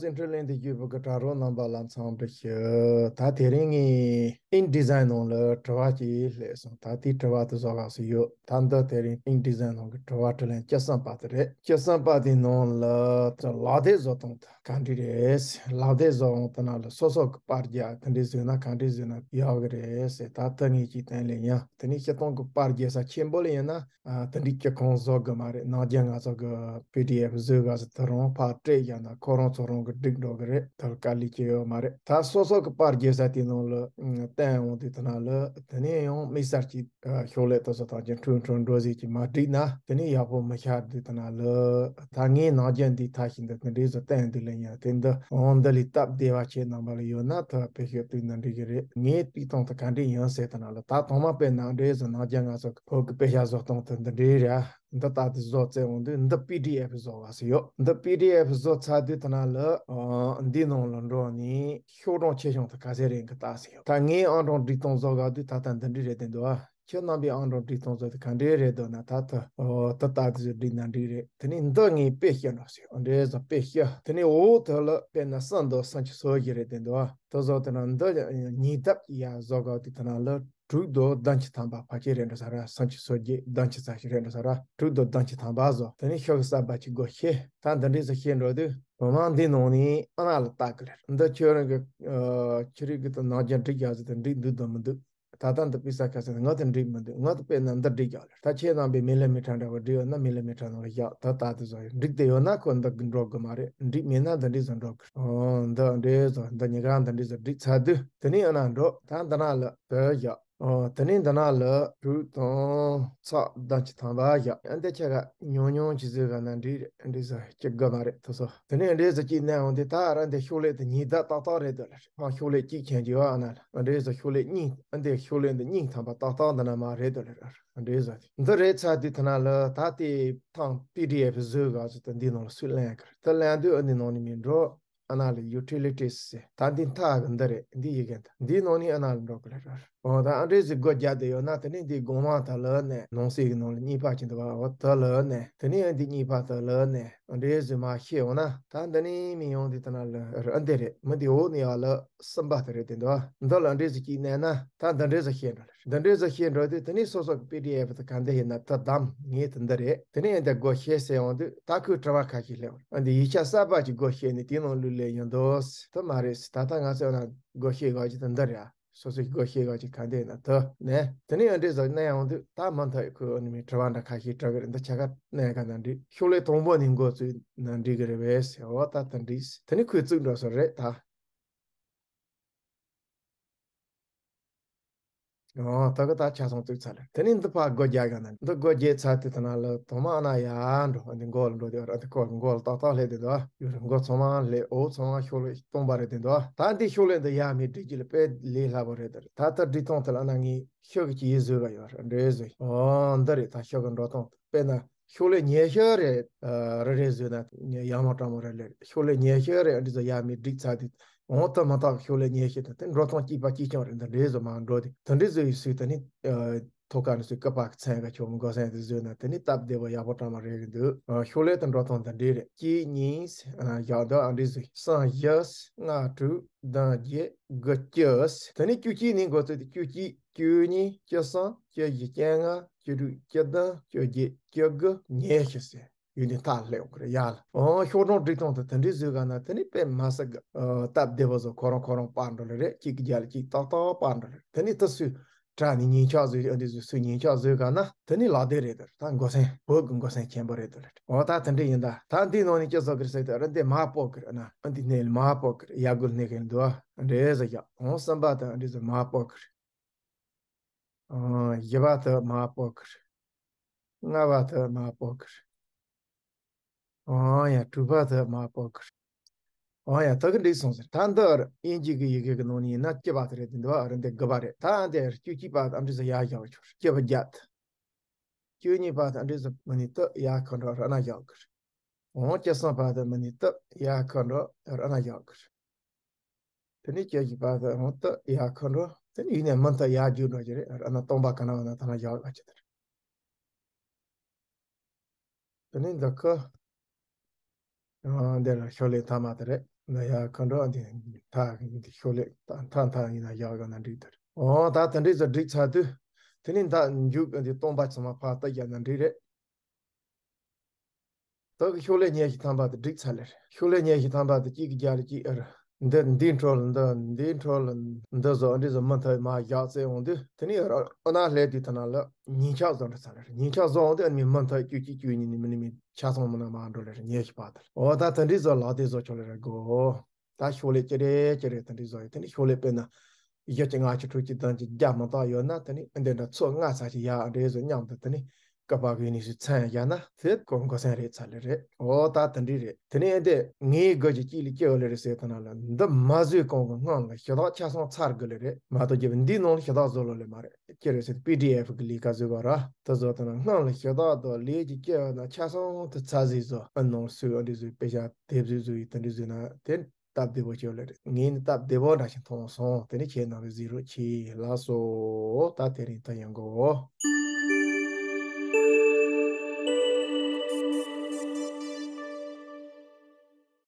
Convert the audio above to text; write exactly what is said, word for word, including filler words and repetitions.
སེན་ཊྲལ་ཨིན་ཌི་ཡུ་ཊུབ་གི་དྲ་གྲོགས་རྣམ་པ་ལ་འཚམས་འདྲི་ཞུ། ད་དེ་རིང་ངས་ཨིན་ཌི་ཛའིན་ནང་ལ་དྲི་བ་ཅིག་སླེབས་སོང་། ད་དེའི་དྲི་བ་དེ་བཟོ་ག་སུ་ཡོད། ད་འདི་དེ་རིང་ཨིན་ཌི་ཛའིན་ནང་གི་དྲི་བ་དྲིས་ལན་བཅུ་གསུམ་པ་དེ་རེད། བཅུ་གསུམ་པ་དེའི་ནང་ལ་ལག་དེབ་བཟོ་སྟངས་དེ་ག་འདྲ་རེད། ལག་དེབ་བཟོ་སྟངས་དེ་ནང་ལ་སོ་སོ་གི་པར་རྒྱག་དེ་འདྲ་བཟོས་ན་ག་འདྲ་བཟོས་ན་ཡག་གི་རེད་ཟེར། ད་དེ་ངས་ཅིག་བསྟན་ལེ་ཡིན། དེ་ནས་སྤྱིར་བཏང་གི་པར་རྒྱག་ས་ཆེན་པོ་ལ་ཡིན་ན། ཨ། དེ་འདྲའི་སྤྱི་ཁང་བཟོ་དགོས་མ་རེད། ནང་རྒྱ་ང་ཚོ་གི་པི་ཌི་ཨེཕ་བཟོས་ག་ཟེར་དེ་རང་ཕར་སྤྲད་བཞག་ན་ཁོ་རང་ཚོ་རང་གི་འགྲིག་འགྲོ་གི་རེད། དེ་ལ་དཀའ་ལས་ཅི་ཡོད་མ་རེད། ད་སོ་སོ་གི་པར་རྒྱག་ས་དེའི་ནང་ལ་བསྟན་འོང་དུས་དེ་ན་ལ་དེ་ནས་ཡང་དམིགས་བསལ་གྱི་ཤོག་ལེབ་དེ་ཚོ་དང་ཅིག་འཁྲུག་འཁྲུག་འགྲོ་ཟིག་ཅིག་མ་འགྲིག་ན་དེ་ནས་ཡག་པོ་མི་ཤར་དུས་དེ་ན་ལ། ད་ངས་ནང་རྒྱ་འདི་ཐ་ཤིང་འདི་དེ་འདྲའི་བཟོ་བསྟན་དུས་ལ་ཡང་དེ་འདི་འོང་འདི་ལས་སྟབས་བདེ་བ་ཁྱེད་རྣམ་པ་ལ་ཡོད་ན་ད་བེད་སྤྱོད་དུས་འདི་འགྲིག་གི་རེད། ངས་དུས་ཐོག་ཏུ་ག་འདྲས་ཡིན་ཟེར་དེ་ན་ལ། ད་ཐོག་མ་དཔེར་ན་འདྲའི་བཟོ་ནང་རྒྱ་ང་ཚོ་བོད་ཀྱི་དཔེ་ཆ་བཟོ་སྟངས་དེ་འདི་འདྲའི་རེད། འདི་ལྟ་དུ་བཟོ་བཙལ་འོང་དུས་འདི་པི་ཌི་ཨེཕ་བཟོ་བ་ཟེར་ཡོད། འདི་པི་ཌི་ཨེཕ་བཟོ་ཚར་དུས་དེ་ན་ལ་འདི་ནང་ལ་འགྲོ་ནས་ཤོག་གྲངས་ཆེ་ཆུང་དེ་ག་ཚད་རེད་གི་ལྟ་ཟེར་ཡོད། ད་ངའི་ཨང་གྲངས་སྒྲིག་སྟངས་བཟོ་ག་དུས་ད་ལྟ་འདི་འདྲ་རེད་དེ་འདུག་ཨ། ཁྱེད་རྣམ་པའི་ཨང་གྲངས་སྒྲིག་སྟངས་བཟོ་དུས་ག་འདྲའི་རེད་འདུག་ན་ད་ལྟ་ཨོ་ད་ལྟ་དུ་སྒྲིག་ན་འགྲིག་རེད། དེ་ནས་འདི་ངས་དཔེ་བཤད་འགྲོ་ཟེར་ཡོད། འདྲའི་བཟོ་དཔེ་བཤད། དེ་ནས་འོག་དེ་ལ་དཔེར་ན་གསུམ་འདུག་གསུམ་གྱི་སོ་བཞི་རེད་དེ་འདུག་ཨ། དེ་བཟོ་དེ་ན་འདི་ཉིས་ལྡབ་ཀྱི་ཡར་བཟོ་ག་དུས་དེ་ན་ལ་དྲུག་དང་བདུན་ཅུ་ཐམ་པ་ཕལ་ཆེར་རེད་འགྲོ་ས་ར། གསུམ་གྱི་སོ་བརྒྱད་བདུན་ཅུ་ཙམ་ཞིག་རེད་འགྲོ་ས་ར། དྲུག་དང་བདུན་ཅུ་ཐམ་པ་བཟོ། དེ་ནས་ཤོག་གི་གསར་པ་ཅིག་སྒོ་ཕྱེ། ད་འདི་འདྲས་སུ་ཕྱེ་འགྲོ་དུས་བུ་མ་འདི་ནང་ནས་ཨ་ན་ལ་བལྟ་གི་ལེར། འདི་ཁྱོད་རང་གི་ཨ་ཁྱོད་རིག་གི་དང་ནང་རྒྱ་འགྲིག་ཡག་ཟེར་དུས་འགྲིག་འདུག་དང་མི་འདུག་ད་ལྟ་འདི་དཔེ་ས་ཁ་སེ་ང་དེ་འགྲིག་མི་འདུག་ང་དེ་དཔེར་ན་འདི་འགྲིག་ཡག་ལེར། ད་ཁྱེད་རྣམ་པས་མི་ལི་མི་ཊར་འདྲ་བ་འགྲིག་ཡོད་ན་མི་ལི་མི་ཊར་ནང་ལ་བཞག་ད་ལྟ་དུ་བཟོ་ཡོད། འགྲིག་དེ་ཡོད་ན་ཁོ་འདི་འགྲོ་གི་མ་རེད། འགྲིག་མེད་ན་འདི་འདྲས་བཟོ་འགྲོ་གི་རེད། ཨོ་འདི་འདྲས་བཟོ་འདི་གཉིས་ཀ་འདི་འདྲས་བཟོ་འགྲིག་ཚར་དུས་དེ་ནས་ཨ་ན་འགྲོ། ད་འདི་ན་ལ་དེ་བཞག་ཨོ་དེ་ནས་འདི་ན་ལ་དྲུག་དང་ཚག་བདུན་ཅུ་ཐམ་པ་བཞག་ཨ་འདི་ཆ་ག་ཉུང་ཉུང་ཅི་ཟེར་ག་ན་འགྲིག་རེད། འདྲས་བཟོ་སྐྱི་དགོས་མ་རེད། དེ་ཚོ་དེ་ནས་འདྲས་བཟོ་སྐྱི་ནས་འོང་དུས་ད་ར་འདི་ཤོག་ལེབ་དེ་ཉིས་ལྡབ་ཏག་ཏག་རེད་འདུག་ལེར། ཨང་ཤོག་ལེབ་གཅིག་ཁྱེར་གྱི་ཡོད་ཨ་ན་ལ། འདྲས་བཟོ་ཤོག་ལེབ་གཉིས་ཨ་འདི་ཤོག་ལེབ་འདི་གཉིས་ཐམ་པ་ཏག་ཏག་འདི་ན་མ་རེད་འདུག་ལེར། འདྲས་བཟོ་དེ་འདི་རེད་ཚར་དུས་དེ་ན་ལ་ད་དེ་ཐང་པི་ཌི་ཨེཕ་བཟོས་ག་ཚོད་དེ་འདི་ནང་ལ་སུས་ལེན་གི་རེད། དེ་ལེན་དུས་ཨ་འདི་ནང་ནས་མི་འགྲོ། ཨ་ན་ལ་ཡུ་ཊི་ལི་ཊིས་ཟེར། ད་འདི་མཐའ་གི་འདི་རེད། འདི་ཡི་གེ་འདི་འདིའི་ནང་ནས་ཨ་ན་ལ་འགྲོ་གི་ལེར། འོ་ད་ཨ་འདྲས་ཟིག་སྒོ་རྒྱག་བསྡད་ཡོད་ན་དེ་ནས་འདི་སྒོ་མང་དག་ལ་ནས་ནང་གསེས་ཀྱི་ནང་ལ་གཉིས་པ་ཅིག་འདུག་བ། འོ་དག་ལ་ནས་དེ་ནས་འདི་གཉིས་པ་དག་ལ་ནས་ཨ་འདྲས་ཟིག་མ་ཤེས་འོང་ན་ད་འདི་ནས་མི་ཡོང་འདི་ད་ན་ལ་ཨ་འདི་རེད། མི་འདི་འོག་ནས་ཡར་ལ་གསུམ་པ་དེ་རེད་དེ་འདུག་བ། འདི་ལ་ཨ་འདྲས་ཟིག་གཅིག་གནས་ན་ད་འདི་འདྲས་ཟིག་ཤེས་འགྲོ་ལེར། འདི་འདྲས་ཟིག་ཤེས་འགྲོ་དུས་དེ་ནས་སོ་སོ་གི་པི་ཌི་ཨེཕ་དེ་ག་འདི་ཡིན་ན་ད་བདམས། ངས་དེ་འདི་རེད། དེ་ནས་འདི་སྒོ་ཕྱེ་ཟེར་འོང་དུས་ད་ཁོས་དྲི་བ་ཁ་ཤས་སླེབས་འོང་། ཨ་འདི་ཡིག་ཆ་གསར་པ་ཅིག་སྒོ་ཕྱེ་ནས་དེའི་ནང་བླུགས་ལེ་ཡོང་འདུག་ཟེར། དེ་མ་རེད་ཟེར། ད་ལྟ་ང་ཚོས་ན་སྒོ་ཕྱེ་ག་ཅིག་དེ་འདི་རེད་ཨ། སོ་སོའི་སྒོ་ཕྱེ་ག་ཅིག་ག་འདི་ན་དེ་ནས་དེ་ནས་ཨ་འདྲས་ཟིག་གནས་འོང་དུས་ད་མུ་མཐུད་ཁོས་ཨ་ནི་མི་དྲི་བ་འདྲ་ཁ་ཤས་དྲི་གི་རེད། འདི་ཆ་ག་གནས་ག་ན་འགྲིག་ཤོག་ལེབ་དང་པོ་ནས་འགོ་བཙུགས་ན་འགྲིག་གི་རེད་པས་ཟེར། འོ་ད་དེ་འགྲིག་ཟེར། དེ་ནས་ཁོས་བཙུགས་འགྲོ་ས་རེད་ད། ཨོ་ད་གི་ད་ཆ་ཚང་བཙུགས་ཚར་ལེ། དེ་ནས་འདི་ཕར་སྒོ་རྒྱག་ག་ན་འདི་སྒོ་རྒྱག་ཚར་དུས་དེ་ན་ལ་དང་མ་ཨ་ན་ཡར་འགྲོ། འདི་མགོ་ལ་འགྲོ་དེ་ར་འདི་ཁོ་མགོ་ལ་ཏག་ཏག་སླེབས་དེ་འདུག་ཡོད་རེད། མགོ་ཚང་མ་སླེབས། འོག་ཚང་མ་ཤོག་ལེབ་སྟོང་པ་རེད་དེ་འདུག་ད་འདི་ཤོག་ལེབ་འདི་ཡར་མར་སྒྲིག་རྒྱུ་ལ་དཔེ་ལས་སླ་པོ་རེད་དེ། ད་ལྟ་སྒྲིག་སྟངས་དེ་ལ་ཨ་ན་ངས་ཤོག་གི་ཅིག་བཟོས་ག་ཡོད་རེད། འདྲས་བཟོས། ཨོ་འདི་རེད། ད་ཤོག་གི་འགྲོ་སྟངས་དེ་དཔེར་ན་ཤོག་ལེབ་ཉི་ཤུ་རེ་ཨ་རེ་རེ་བཟོས་ན་ཡག་མོ་དྲང་མོ་རེད་ལེ། ཤོག་ལེབ་ཉི་ཤུ་རེ་ཨ་འདི་ཚོ་ཡར་མར་སྒྲིག་ཚར་དུས་འོང་དུ་མ་ཐག་ཤོག་ལེབ་ཉི་ཤུ་དང་དེ་འགྲོ་སྟངས་གཅིག་པ་གཅིག་རྐྱང་རེད། འདི་འདྲས་བཟོ་མ་འགྲོ་དེ་དེ་འདྲས་བཟོ་ཡི་སུས་དེ་ནི་ཨ་ཐོག་ཁ་ནས་སུས་སྐུ་པར་གྱི་མཚན་ག་ཆོག་མི་དགོས་སེམས་དེ་བཟོས་ན་དེ་ནི་སྟབས་བདེ་བ་ཡག་པོ་དྲང་མོ་རེད་གི་འདུག་ཨ་ཤོག་ལེབ་དང་འགྲོ་སྟངས་དེ་འདྲས་རེད། གཅིག་གཉིས་ཨ་བཞག་འདི་ཨ་འདྲས་བཟོ་ཡི་གསུམ་བཞི་ལྔ་དྲུག་བདུན་བརྒྱད་དགུ་བཅུ། དེ་ནི་བཅུ་གཅིག་ནས་འགོ་བཙུགས་ཏེ་བཅུ་གཅིག་བཅུ་གཉིས་བཅུ་གསུམ་བཅུ་བཞི་བཅོ་ལྔ་བཅུ་དྲུག་བཅུ་བདུན་བཅོ་བརྒྱད་བཅུ་དགུ་ཉི་ཤུ་ཟེར། ཡུལ་ནས་མཐའ་སླེབས་ཡོང་གི་རེད་ཡ་ལ། འོ་ཤོག་གྲངས་སྒྲིག་སྟངས་དེ་དེ་འདྲའི་བཟོས་ག་ན་དེ་ནི་དཔེ་མི་སྲིད་གི་ཨ་སྟབས་བདེ་བོ་བཟོ། ཁོ་རང་ཁོ་རང་པར་འགྲོ་ལེ་རེད། གཅིག་གི་རྒྱབ་ལ་གཅིག་ཏག་ཏག་པར་འགྲོ་ལེ་རེད། དེ་ནི་དེ་སུས་དྲ་ནས་ཉིན་ཆག་བཟོས་ཨ་འདི་བཟོས་སུས་ཉིན་ཆག་བཟོས་ག་ན་དེ་ནི་ལག་དེབ་རེད་དེ། ད་མགོ་སེང་བོད་ཀྱི་མགོ་སེང་ཆེན་པོ་རེད་དེ་ལེ། འོ་ད་དེ་འདྲ་ཡིན་ད། ད་འདི་ནང་ནས་ཅི་བཟོ་གི་རེད་ཟེར་དུས་ཨ་ར་འདི་མར་ཕབ་གི་རེད་ན། ཨ་འདི་སྣེ་ལ་མར་ཕབ་གི་རེད། ཡར་སྒོ་སྣེ་གི་འདུག་ཨ་འདྲས་བཟོ་བཞག་འོ་གསུམ་པ་དེ་ཨ་འདི་བཟོ་མར་ཕབ་གི་རེད། ཨང་། བཞི་པ་དེ་མར་ཕབ་གི་རེད། ལྔ་པ་དེ་མར་ཕབ་གི་རེད། ཨང་། ཡ་དྲུག་པ་དེ་མར་ཕབ་གི་རེད། ཨང་། ཡ་ད་གི་འགྲིག་སོང་ཟེར། ད་འདི་དབྱིན་ཇི་གི་ཡི་གེ་གི་ནང་ནས་ཡིན་ན་བཅུ་པ་དེ་རེད་དེ་འདུག་ཨ་ར་འདི་དགུ་པ་རེད། ད་འདི་བཅུ་གཅིག་པ་དེ་ཨ་འདྲས་བཟོ་ཡར་བཞག་ཆོག་རེད། བཅུ་པ་བརྒྱད། བཅུ་གཉིས་པ་དེ་ཨ་འདྲས་བཟོ་མ་ནི་ཏི་ཡར་ཁ་འགྲོ་ར་ན་བཞག་གི་རེད། འོང་། བཅུ་གསུམ་པ་དེ་མ་ནི་ཏི་ཡར་ཁ་འགྲོ་ར་ན་བཞག་གི་རེད། དེ་ནས་བཅུ་བཞི་པ་དེ་འོང་ཏི་ཡར་ཁ་འགྲོ། དེ་ནས་ཡུལ་ནས་མུ་མཐུད་ཡར་རྒྱུག་འགྲོ་གི་རེད། ཨ་ན་སྟོང་པ་ག་ན་བ་ན་ཐ་ན་བཞག་ག་ཅི་དེ་རེད། དེ་ནས་འདི་ཁ། ཨ་འདི་ལ་ཤོག་ལེབ་མཐའ་མ་དེ་རེད། ན་ཡ་ག་འགྲོ་འདི་མཐའ་གི་འདི་ཤོག་ལེབ་མཐའ་མཐའ་ཡིན་ན་ཡག་ག་ན་འགྲིག་དེར། འོ་ད་དེ་འདྲའི་ཚོ་བསྒྲིགས་ཚར་དུས། དེ་ནས་མཐའ་མཇུག་འདི་སྟོང་པ་ཚང་མ་ཕར་བཏབ་རྒྱག་ན་འགྲིག་རེད། ད་གི་ཤོག་ལེབ་ཉེར་བཞི་ཐམ་པ་དེ་བསྒྲིགས་ཚར་ལེ་རེད། ཤོག་ལེབ་ཉེར་བཞི་ཐམ་པ་དེ་གཅིག་གི་རྒྱབ་ལ་གཅིག་ཨ་ར། འདི་འདིའི་འཕྲོ་ལ་འདི་འདིའི་འཕྲོ་ལ་འདི་བཟོ་འདི་བཟོ་མུ་མཐུད་མར་བཞག་ཚེ་འོང་དུས། དེ་ནས་ཨ་ན་སླེབས་དུས་དེ་ན་ལ་ཉིན་ཆག་བཟོ་འདྲ་ཚར་ལེ་རེད། ཉིན་ཆག་བཟོ་འོང་དུས་ཨ་ནི་མུ་མཐུད་བཅུ་གཅིག་བཅུ་གཉིས་ནས་མི་ནི་མི་ཆ་ཚང་མི་ན་མར་འགྲོ་ལེ་རེད། ཉེར་བཞི་པ་དེ་ལ། འོ་ད་དེ་འདྲའི་བཟོ་ལག་དེབ་བཟོ་ཆོག་ལེ་རེད་གོ། ད་ཤོག་ལེབ་ཅི་རེད་ཅི་རེད་དེ་འདྲའི་བཟོ་ཡོད། དེ་ནི་ཤོག་ལེབ་དཔེར་ན་བཞི་གཅིག་ལྔ་གཅིག་དྲུག་གཅིག་བདུན་གཅིག་བརྒྱ་མ་གཏོགས་ཡོད་ན། དེ་ནི་འདི་འདྲ་ཚོ་ལྔ་ཙམ་ཞིག་ཡག་འདྲ་བཟོ་སྙམ་དུ། དེ་ནི་ཀ་པ་གི་ནི་སུ་མཚན་ཡང་ན་དེ་ཀོ་མགོ་སེང་རེད་ཚར་ལེ་རེད། འོ་ད་དེ་འདྲའི་རེད། དེ་ནི་འདི་ངའི་དགོས་ཀྱི་གཅིག་ལ་སྐྱེ་བ་ལེ་རེད་ཟེར་དེ་ན་ལ་འདི་མ་བཟོས་གོང་གི་སྔོན་ལ་ཞུ་དག་ཆ་ཚང་ཚར་དགོས་ལེ་རེད། མ་གཏོགས་ཀྱི་འདིའི་ནང་ལ་ཞུ་དག་བཟོ་ལོ་ལེ་མ་རེད། ཅི་རེད་ཟེར་པི་ཌི་ཨེཕ་གི་ལས་ཀ་བཟོས་པ་ར། དེ་བཟོ་དེ་ན་སྔོན་ལ་ཞུ་དག་དང་ལས་ཀྱི་སྐྱེ་བ་ན་ཆ་ཚང་དུ་ཚར་ཟིག་བཟོ། ཨ་ནང་སུ་ཨ་འདི་བཟོས་དཔེ་ཆ་དེབ་བཟོས་བཟོས་ཡི་དེ་འདྲ་བཟོས་ན་དེ་སྟབས་བདེ་པོ་ཅིག་ལེ་རེད། ངས་ནི་སྟབས་བདེ་པོ་འདྲ་ཞིག་མཐོང་སོང་། དེ་ནི་ཁྱེད་རྣམ་པས་གཟིགས་རོགས་གྱིས། ལགས་སོ། ད་དེ་རིང་ད་ཡོང་གོ།